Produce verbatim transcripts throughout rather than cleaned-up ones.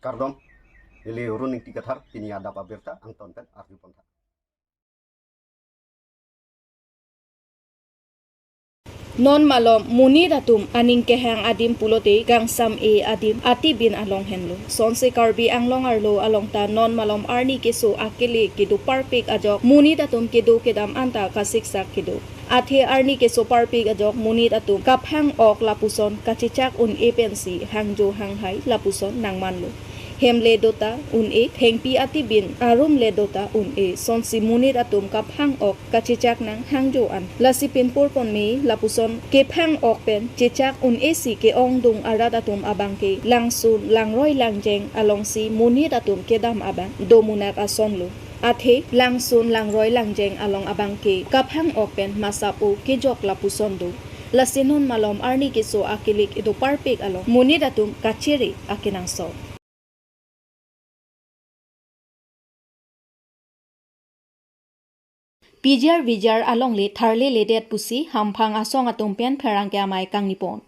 Kardom, ili Run Ingti Kathar, pini adap abirta angton pen arju pontha. Non malom monit atum aning kehang adim pulote kangsam-e adim atibin along henlo. Sonsi Karbi Anglong arlo along ta non malom arni keso akele kedo parpik ajok monit atum kedo kedam anta kasiksak kedo. Athe arni keso parpik ajok monit atum kaphang-ok lapuson kachechak un-e pensi hangjo hanghai lapuson nangmanlo. Hem le dota un-e, thengpi atibin arum le dota un-e, sonsi monit atum kaphang-ok kachechak nang hangjo an. Lasi pinpur ponme lapuson kephang-ok pen chechak un-e si ke-ongdung arat atum abangke langsun langroi langjeng alongsi monit atum kedam abang domunak asonlo. Athe langsun langroi langjeng along abangke kaphang-ok pen masap-o kejok lapuson do. Lasi non malom arni keso akele kedo parpik along monit atum kachere akenangsot. P G R V G R alongle tharle ledet pusi hamphang asong atum pen pherangke amei kangni pon.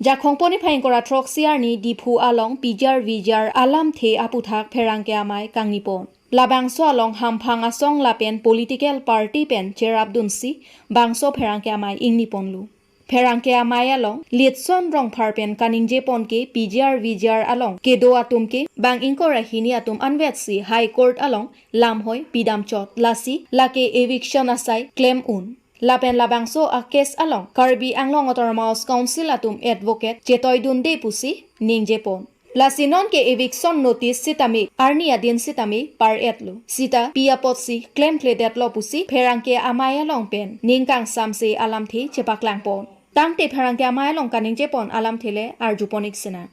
Jakhong pon niphai ingkoi ra throksi arni Diphu along P G R V G R alamthe aputhak pherangke amei kangni pon. Labangso along hamphang asong lapen political party pen cherapdunsi bangso pherangke amei ingni ponlo. Pherangke amei along Litson Rongphar pen kaningje pon ke P G R V G R along kedo atum ke bang ingkoi ra hini atum anvetsi High Court along lamhoi pidam chot, lasi lake eviction asai klem un. Lapen labangso a-case along Karbi Anglong Autonomous Council atum advocate chetoidunde pusi ningje pon. Lasi non ke eviction notice sitame arni adin sitame par-etlo. Sita pi apotsi klemkledetlo pusi pherangke amei along pen ning kangsamse alamthe chepaklang pon. Tangte pherangke amei along kaningje pon alamthe le arju pon-ik sinang.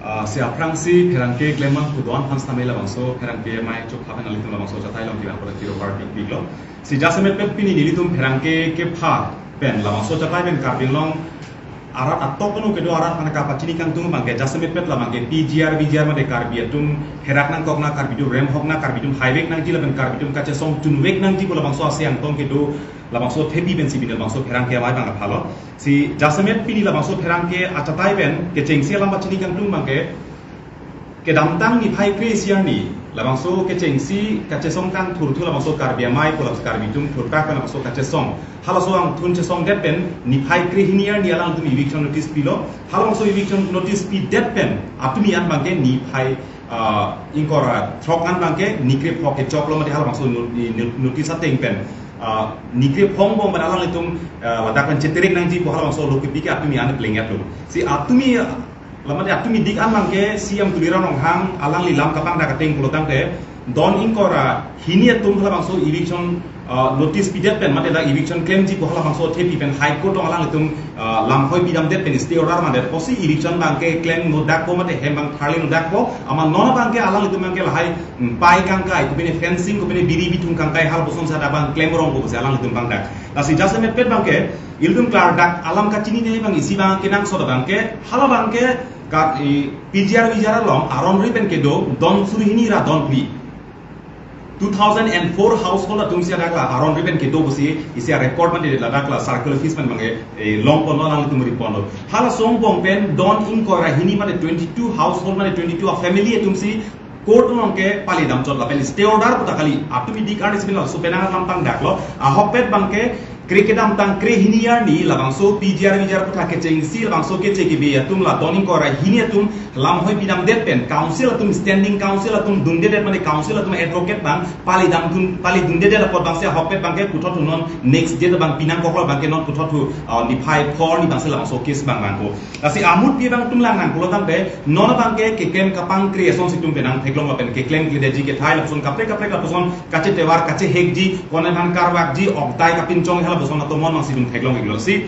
Ah, si aphrangsi pherangke klem abang kedo-an aphan sitame labangso pherangke amei chokha pen nelitum labangso achatai along kevang pada kiro parpikpiklo. Si jasemet pen pini nelitum pherangke kepha pen labangso achatai pen Karbi Anglong arat atok anu kedo arat aphan kapachini kangtung abangke jasemet pen labangke P G R V G R mate Karbi atum herak nangkok na, Karbi atum remhok na, Karbi atum haivek nangji lapen Karbi atum kachesong chunvek nangji pu labangso ase angtong kedo labangso thepi pensi pini labangso pherangke amei abang kaphalo. Si jasemet pini labangso pherangke achatai pen kechengsi alam pachini kangtung abangke kedamtang niphai kre-isi arni labangso kechengsi kachesong kangthurthu labangso Karbi amei pu labangso Karbi atum thurkak pen labangso kachesong. Halaso angthun chesongdet pen niphai kre-hini arni alangtum eviction notice pilo. Halabangso eviction notice pidet pen atumi an abangke niphai, ah, ingkoi ra throk an abangke nikre phok kechoklo mate halabangso no-, i-, no-, notice ateng pen, ah, nikre phongbom pen alanglitum, ah, ladak pen cheterek nangji pu halabangso lo kepi ke atumi an plengjetlo. Si atumi, ah, lamate atumi dik an abangke C M Tuliram Ronghang alangli lam kapangdak ateng pulotangte don ingkoi ra hini atum halabangso eviction, ah, notice pidet pen mate dak eviction klemji pu halabangso thepi pen High Court along alanglitum, ah, lamhoi pidamdet pen stay order mandet pusi eviction abangke klem nodakpo mate hem abang tharle nodakpo, amat non abangke alanglitum abangke lahai, mm, pai kangkai, kopine fencing, kopine biri bithung kangkai halapuson seta abang klem rongpo pusi alanglitum pangdak. Lasi jasemet pen abangke ilitum klardak alam kachinine abang isi abang kenangsot abangke, hala abangke ka, i, P G R V G R along aron ri pen kedo don suri hini ra don phli. Two thousand and four household atumsi ladak la aron ri pen kedo pusi isi a-record mate ladak la circle office pen abangke, eh, long ponlo, alanglitum ri ponlo. Halaso angbong pen don ingkoi ra hini mate twenty-two household mate twenty-two a-family atumsi court along ke pali damchot lapen stay order puta kali. Atumi dik arni sibin laso penang alam pangdaklo. Ahokpet abangke kre kedamtang kre-hini arni labangso P G R V G R puta kechengsi labangso keche kebe atum la don ingkoi ra hini atum lamhoi pidamdet pen council atum, standing council atum dundedet mane council atum advocate abang pali damdun, pali dundedet apot abangsi ahokpet abangke puthot thu non next date abang pinangkoklo abangke non puthot thu, ah, niphai phor ni abangsi labangso case abang vangpo. Lasi amut pi abang atum lang nang pulotangte non abangke keklem kapangkre asonsi atum penang theklong lapen keklemkledetji kethai lapuson kaprek kaprek lapuson kachetovar kachehekji, konat aphan karvakji, okdai kapinchong halapuson atomon abangsi atum theklong-iklo si.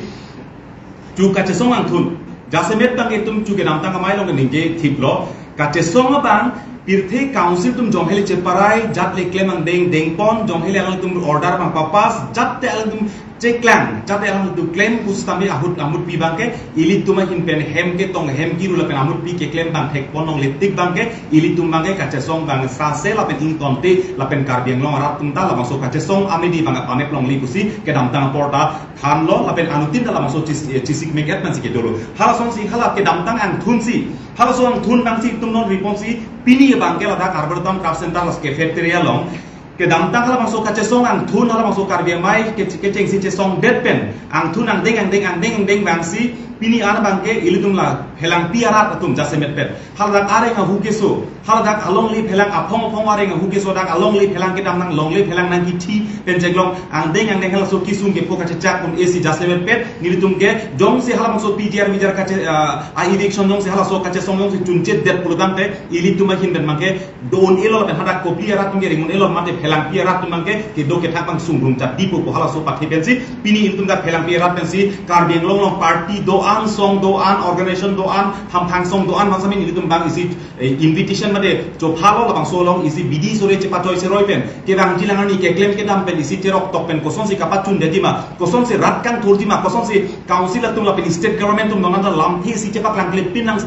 Chu kachesong angthun. Jasemet abang itum chu kedamtang amei along ningje thiplo. Kachesong abang pirthe council atum jongheli cheparai, jat le klem angdeng dengpon, jongheli alangtum order abang papass, jat te alangtum cheklang, jate alam tu klem pusitame ahut amutpi abangke, ilitum ahin pen hem ketong hem kiru lapen amutpi keklem abang thekpon longle tik abangke, ilitum abangke kachesong abang sase lapen ingtonte, lapen Karbi Anglong arat atum ta labangso kachesong amidi abang apamep longle pusi kedamtang apor ta thanlo, lapen anuttin ta labangso chis-, eh, chisik mek et pensi kedolo. Hala asonsi hala kedamtang angthunsi, halaso angthun abangsi itum non riponsi, pini abangke ladak Arboretum Craft Center las cafeteria along kedamtang halabangso kachesong angthun, halabangso Karbi Amei ke, kechengsi chesongdet pen angthun angdeng angdeng angdeng angdeng abangsi pini an abangke ilitum la Phelangpi arat atum jasemetpet haladak areng ahu keso, haladak alongle phelang aphong aphong areng ahu keso, dak alongle phelang kedam nang, longle phelang nangkithi pen cheklong angdeng angdeng halaso kisung kepo kachechak un-esi jasemetpet nelitum ke jongsi halabangso P G R V G R kache, ah, a eviction jongsi halaso kachesong jongsi chunchetdet pulotangte ilitum ahin pen abangke do-un-elo lapen hadak kopili arat atum ke ring-un-elo mate Phelangpi arat atum abangke kedo kethak abang sungrum chatipo pu halaso pathe pensi pini ilitum dak Phelangpi arat pensi Karbi Anglong along party do-an, song do-an, organization do-an, hamphang song do-an, masamin ilitum abang isi, eh, invitation mate chophalo labangso along isi bidi sore chepachoi seroi pen kevangji lang arni keklem kedam pen isi cherok tok pen kosonsi kapachundedetji ma, kosonsi rat kangthurji ma, kosonsi council atum lapen state government atum non anta lamthe isi chepaklangklepin lang.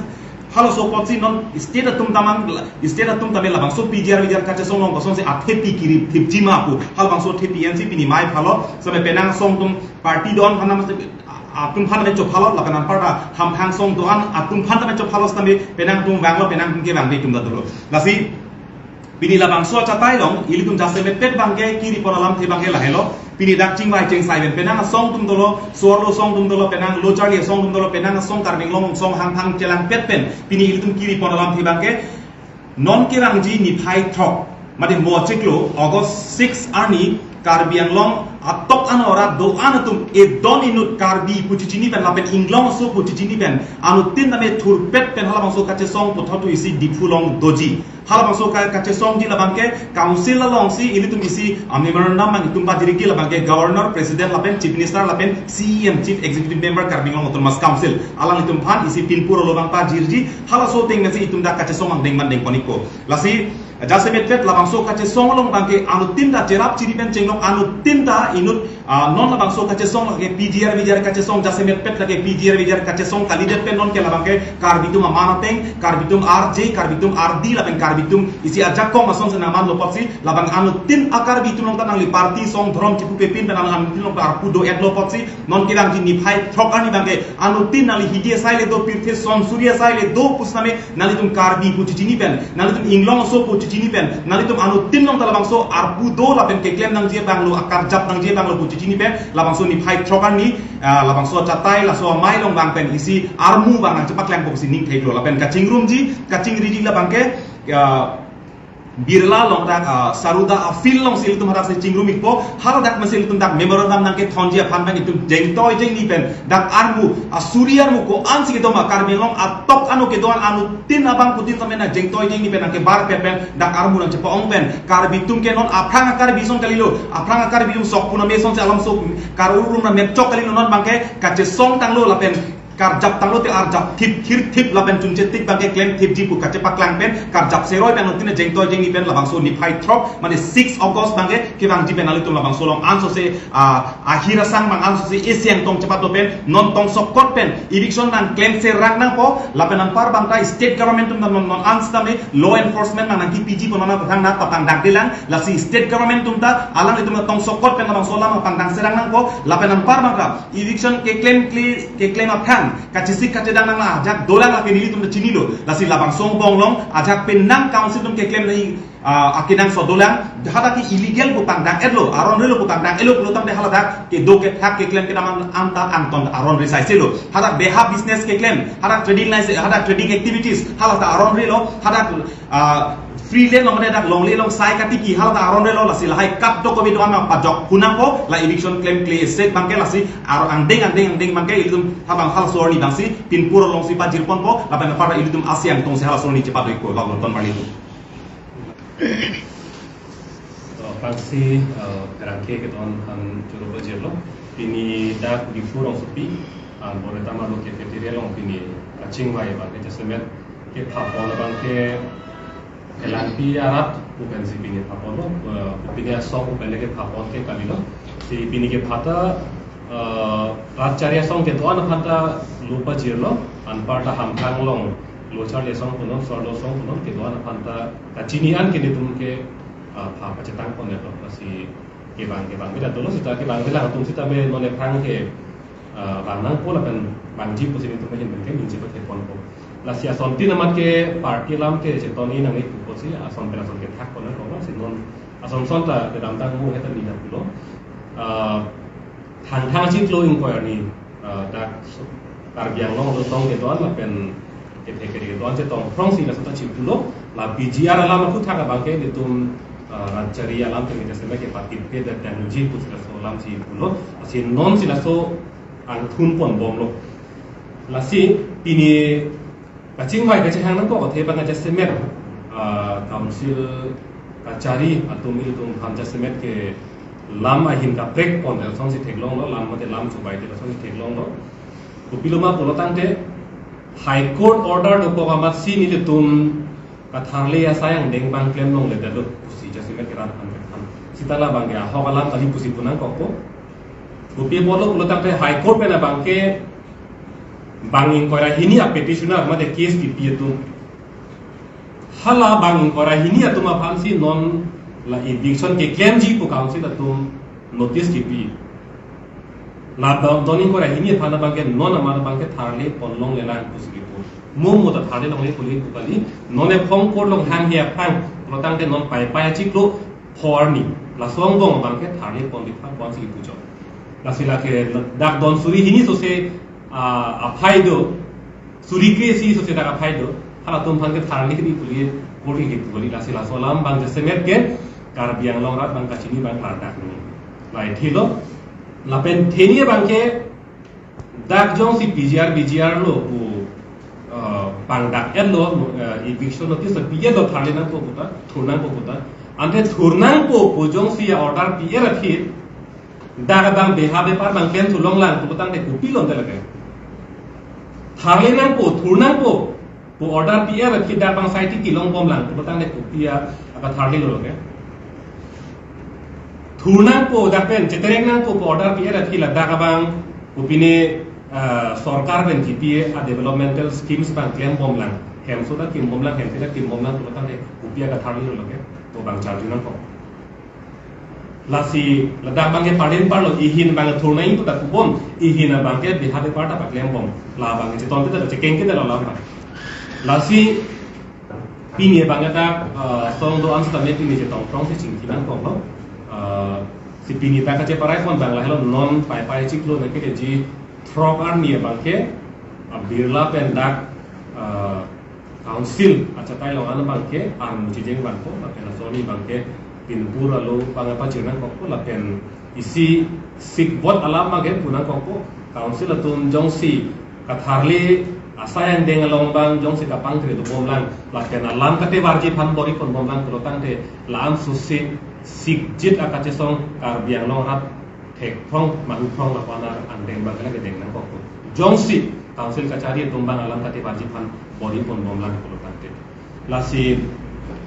Halaso apotsi non state atum ta mang, state atum tame labangso P G R V G R kachesong along kosonsi athepi kirip thipji ma pu. Halabangso thepi ensi pini mei phalo. Same penang song atum party do-an aphan tame, atum aphan tame chophalo, lapen anparta hamphang song do-an atum aphan tame chophalo sitame penang atum vanglo, penang atum kevangve atum ta dolo. Lasi pini labangso achatai along ilitum jasemetpet abangke kiripon alamthe abangke lahelo. Pini dak chingvai chengsai pen penang asong atum dolo, so-arlo asong atum dolo, penang lo charli asong atum dolo, penang asong Karbi Anglong song hamphang chelangpet pen pini ilitum kiripon alamthe abangke non kevangji niphai throk mate mo chiklo August six arni Karbi Anglong atok ano arat do-an atum edon inut Karbi pu chichini pen lapen Inglong aso pu chichini pen anuttin tame thurpet pen halabangso kachesong puthot tu isi Diphu along doji. Halabangso ka-, kachesongji labangke council alongsi ilitum isi, ah, memorandum abang itum pajirikji labangke governor, president lapen chief minister lapen C E M, Chief Executive Member Karbi Anglong Autonomous Council, alanglitum aphan isi pinpur alo abang pajirji. Halaso ateng pensi itum dak kachesong angdeng mandeng pon-ikpo. Lasi jasemetpet labangso kachesong along abangke anuttin ta cherap chiri pen chenglok anuttin ta inut Ah, non labangso kachesong lake P G R V G R kachesong jasemetpet lake P G R V G R kachesong kalidet pen non ke labangke Karbi atum aman ateng, Karbi atum arje, Karbi atum ardi lapen Karbi atum isi ajakong asonsi nangmanlo apotsi labang anuttin a-Karbi atum along ta nangli party song dhorom chipupe pin pen anuttin along ta arpu do-etlo apotsi non kevangji niphai throk arni abangke anuttin nangli hidi asai le do, pirthe son suri asai le do pusitame nanglitum Karbi pu chichini pen, nanglitum Inglong aso pu chichini pen, nanglitum anuttin along ta labangso arpu do lapen keklem nangji abanglo, akarjap nangji abanglo pu chichini pen, labangso niphai throk arni, ah, labangso achatai laso amei along abang pen isi armu abang nangchepaklangpo pusi ning theklo lapen kachingrumji, kachingriji labangke, ah, Birla along dak, ah, Saruda a-field alongsi ilitum hadak si chingrum-ikpo, haladak pensi ilitum dak memorandum nangkethonji aphan abang itum jengtoi jengni pen dak armu, asuri armu ko-ansi kedo ma Karbi Anglong atok ano kedo-an anuttin abangphutin tame nang jengtoi jengni pen nangkebarpet pen dak armu nangchepa-ong pen Karbi atum ke non aphrang a-Karbi ason kalilo, aphrang a-Karbi atum sok puname asonsi alam sok karurum na mepchok kalilo, non abangke kachesong tanglo lapen karjap tanglo te arjap thip thir thip lapen chunche tik abangke klem thipji pu kachepaklang pen karjap seroi pen anuttin jengtoi jengni pen labangso niphai throk mane six August abangke kevangji pen nanglitum labangso along ansose, ah, ahir asang abang ansose isi angtong chepato pen non tongsokot pen eviction nangklem serang nangpo lapen anpar abang ta state government atum ta non, non an sitame law enforcement abang nangkipiji pu non aphan nangpapangdakdelang, lasi state government atum ta alanglitum tongsokot pen labangso alam pangdang serang nangpo lapen anpar abang ta eviction keklem kle, keklem aphrang kachesik kachedang nang ajak dolang lapen ilitum ta chinilo. Lasi labangso angbong along ajak penang council atum keklem nai, ah, akenangsot dolang, hadak ke illegal pu pangdang-etlo, aron relo pu pangdang-etlo pulo tangte haladak kedo kethak keklem kedam an, anta angton aron resai selo. Hadak beha business keklem, hadak trading license, hadak trading activities, haladak aron relo, hadak ah, free land along mane dak longle along sai katiki haladak aron relo, lasi lahai kap dok kobi do-an pajok kunangpo, la eviction klem kle sek abangke lasi aron angdeng angdeng angdeng abangke ilitum habang halaso arni abangsi pinpur alongsi pajirponpo, lapen apar ilitum asi angtongsi halaso arni chepado-ikpo, labang ton marli. To, aphrangsi, eh, pherangke kedo-an aphan choro pajirlo. Pini dak Diphu rongsopi, ah, Arboretum arlo cafeteria along pini kachingvai abangke jasemet kephapon abangke Phelangpi arat pu pensi pini phaponlo, eh, pini asong pu pen kephapon ke kalilo. Si pini kepha ta Uh, rat chari asong kedo-an aphan ta lo pajirlo, anparta hamphang along lo charli asong punon, so-arlo asong punon, kedo-an aphan ta kachini an ke netum ke, uh, pha pachetang pon ya to, lasi kevang kevang beda dolo sita kevang beda atum sita be non aphrang ke, uh, vang nangpo lapen vangji pusi netum ahin pen ke ningje pathe ponpo. Lasi asontin amat ke party alam ke cheton-i nangji pusi ason pen ason kethak pon nangkok, lasi non ason son ta kedamtang mo heta nina pulo. Uh, Thangthang chiklo ingkoi arni, uh, dak Karbi Anglong along tong kedo-an lapen kethe kere kedo-an chetong phrong si laso ta chipulo, la P G R alam aphuthak abang ke netum, uh, rat chari alam tengke jasemet ke patit pe dak dangji pusi laso alam chipulo, lasi non si laso angthun pon bomlo. Lasi pini kachingvai kachehang nangkok athe abang jasemet, ah, council kachari atum ilitum aphan jasemet ke lam ahin kaprek pon asonsi theklonglo, lam mate lam chubai te asonsi theklonglo. Kopiloma pulo tangte High Court order dokok amatsi nelitum katharli asai angdeng abang klem longledetlo pusi jasemet ke rat aphan kethan. Sita labang ke ahok alam kali pusi pu nangkokpo. Kopi apotlo pulo tangte High Court pen abang ke bang ingkoi ra hini a petitioner mate case kipi atum, hala bang ingkoi ra hini atum aphansi non la eviction keklemji pu council atum notice kipi. La don, don ingkoi ra hini aphan abang ke non amat abang ke tharli pon longlelang pusi kipu. Mo mo ta tharli longle puli pu kali, non ephong kor long hanghe aphan, pulo tangte non Paipai achiklo pho arni, laso angbong abang ke tharli pon di phan ponsi kipu chot. Lasi lake dak don suri hini sose, ah, aphai do, suri kre isi sose dak aphai do, halatum aphan ke tharli hini puli, puli kipu kali, lasi laso alam abang jasemet ke Karbi Anglong arat abang kachini abang klardak ni. Lai thilo, lapen theni abang ke dak jongsi P G R, P G R lo pu, eh, pangdak-etlo, eh, eviction notice lo pi-etlo, tharli nangpo puta, thur nangpo puta. Ante thur nangpo pu jongsi a-order pi-et aphi, dak abang beha bepar abang klem thu longlang pulo tangte kopi lon te lake. Tharli nangpo, thur nangpo pu order pi-et aphi dak abang saiti kelong bomlang pulo tangte kopi a, akatharlilo lake. Thur nangpo dak pen cheterek nangpo pu order pi-et aphi ladak abang kopine, ah, sorkar pen kipi a developmental schemes abang klem bomlang. Hemso ta kim bomlang, hemsi ta kim bomlang pulo tangte kopi akatharlilo lake. To abang charju nangkok. Lasi ladak abang ke pardin parlo, ihin abang thur nangji puta kubom, ihin abang ke beha bepar ta paklem bom. La abang ke cheton kita, chekeng kita lo la abang. Lasi pini abang ke dak, eh, song do-an sitame pini chetong phrong si chingki nangkoklo. Eh, si pini dak kacheparai pon abang lahelo non Paipai achiklo nangkeleji throk arni abang ke, ah, Birla pen dak, eh, council achatai along an abang ke armu chijeng vanpo, lapen laso arni abang ke pinpur alo abang pajir nangkokpo, lapen isi sikvot alam abang ke pu nangkokpo, council atum jongsi katharli asai angdeng along abang jongsi kapangkre do bomlang, lapen alam katevarji aphan bor-i pon bomlang pulo tangte la-an sose sikjit akachesong Karbi Anglong arat thek phrong, mahu phrong lapu-an angdeng abang ke lake deng nangkokpo. Jongsi council kachari atum abang alam katevarji aphan bor-i pon bomlang pulo tangte. Lasi,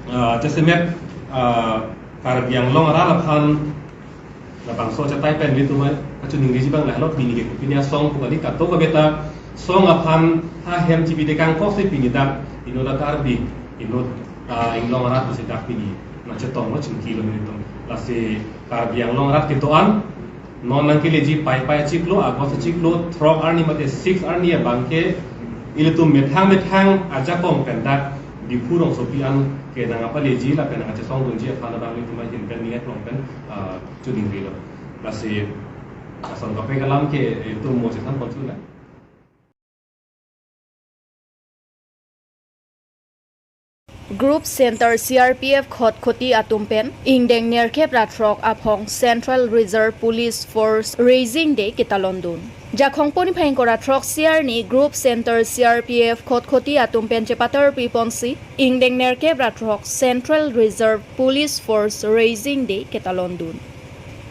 ah, jasemet, ah, Karbi Anglong arat aphan labangso achatai pen nelitum kachiningriji abang lahelo, pini ke kopine asong pu kali, kadokave ta song aphan ha hem chibi tekangkok si pini dak inut a Karbi, inut, ah, Inglong arat pusi dak pini nangchetonglo, chingkilo nelitum. Lasi Karbi Anglong arat kedo-an, non nangkeleji Paipai achiklo, August achiklo throk arni mate six arni abang ke ilitum methang methang ajakong pen dak Diphu rongsopi an ke nangpaleji lapen nangchesongdunji aphan abang ilitum ahin pen ning-eklong pen, ah, chiningrilo. Lasi ason kaprek alam ke ilitum mo chethan ponchula. Group Center C R P F Khatkhati atum pen ingdeng nerkep ra throk aphong Central Reserve Police Force Raising Day ketalondun. Jakhong pon niphai ingkoi ra throk isi arni Group Center C R P F Khatkhati atum pen chepatarpi ponsi ingdeng nerkep ra throk Central Reserve Police Force Raising Day ketalondun.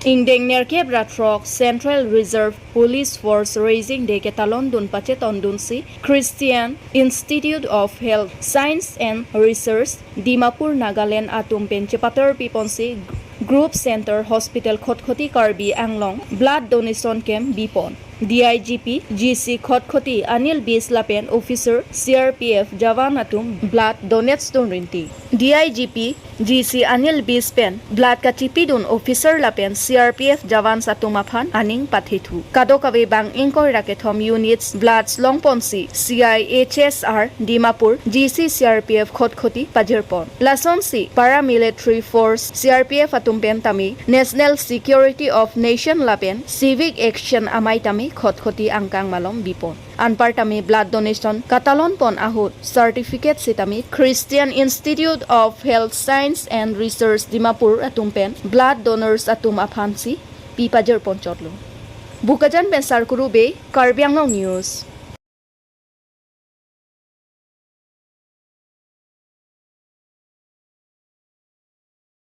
Ingdeng nerkep ra throk Central Reserve Police Force Raising Day ketalondun pachetondunsi Christian Institute of Health Science and Research, Dimapur, Nagaland atum pen chepatarpi ponsi Group Center Hospital Khatkhati Karbi Anglong blood donation camp bipon. D I G P, G C Khatkhati Anil Bis lapen officer C R P F jawan atum blood donate stone rinti. D I G P, G C Anil Bis pen blood kachipidun officer lapen C R P F jawans atum aphan aning pathethu. Kadokave bang ingkoi ra kethom units bloods longponsi C I H S R Dimapur, G C C R P F Khatkhati pajirpon. Lasonsi paramilitary force C R P F atum pen tame National Security of Nation lapen Civic Action amei tame Khatkhati angkang malom bipon. Anparta me blood donation katalonpon ahut certificate sitame Christian Institute of Health Science and Research Dimapur atum pen blood donors atum aphansi pipajirpon chotlo. Bokajan pen Sarkuru Bey, Karbi Anglong News.